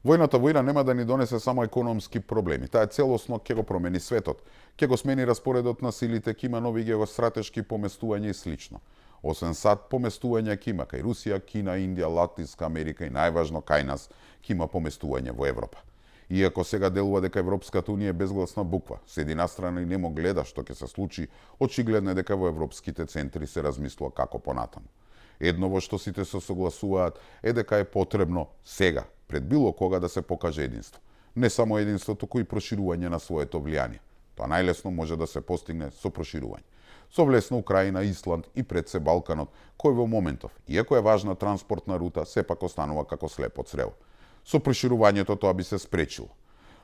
Војната војна нема да ни донесе само економски проблеми. Таа целосно ќе го промени светот. Ќе го смени распоредот на силите, ќе има нови геостратешки поместувања и слично. Освен САД, поместувања ќе има кај Русија, Кина, Индија, Латинска Америка и најважно кај нас ќе има поместување во Европа. Иако сега делува дека Европската унија е безгласна буква, с едина страна и немо гледа што ќе се случи, очигледно е дека во европските центри се размислува како понатаму. Едно во што сите се согласуваат е дека е потребно сега, пред било кога да се покаже единство. Не само единство, туку и проширување на своето влијание. Тоа најлесно може да се постигне со проширување. Со влез на Украина, Исланд и пред се Балканот, кој во моментов, иако е важна транспортна рута, сепак останува како слепо црево. Со проширувањето тоа би се спречило.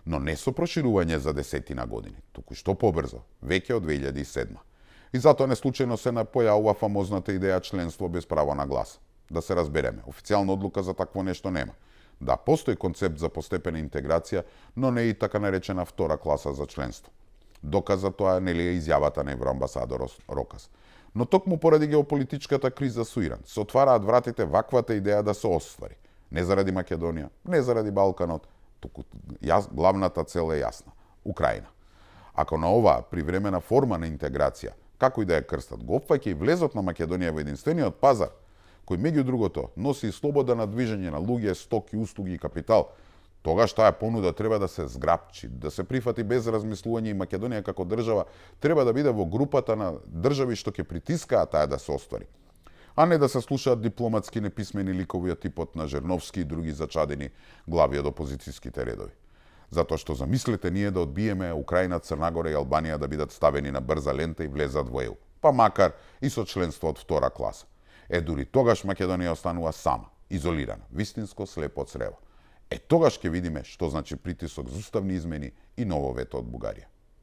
Но не со проширување за десетина години, туку што побрзо, веќе од 2007. И затоа не случајно се појавува фамозната идеја членство без право на глас. Да се разбереме, официјална одлука за такво нешто нема. Да, постои концепт за постепена интеграција, но не и така наречена втора класа за членство. Доказ за тоа нели е изјавата на евроамбасадор Рокас. Но токму поради геополитичката криза со Иран, се отвараат вратите ваквата идеја да се оствари. Не заради Македонија, не заради Балканот, туку главната цел е јасна – Украина. Ако на оваа привремена форма на интеграција, како и да е крстат, го опфаќа и влезот на Македонија во единствениот пазар, кој меѓу другото носи и слобода на движење на луѓе, стоки, услуги и капитал, тогаш таа понуда треба да се зграпчи, да се прифати без размислување и Македонија како држава треба да биде во групата на држави што ќе притискаат таа да се оствари, а не да се слушаат дипломатски неписмени ликови од типот на Жерновски и други зачадени глави од опозицијските редови. Затоа што замислете ние да одбиеме Украина, Црнагора и Албанија да бидат ставени на брза лента и влезат во ЕУ, па макар и со членство од втора класа. Дури тогаш Македонија останува сама, изолирана, вистинско слепо црево. Тогаш ќе видиме што значи притисок за уставни измени и ново вето од Бугарија.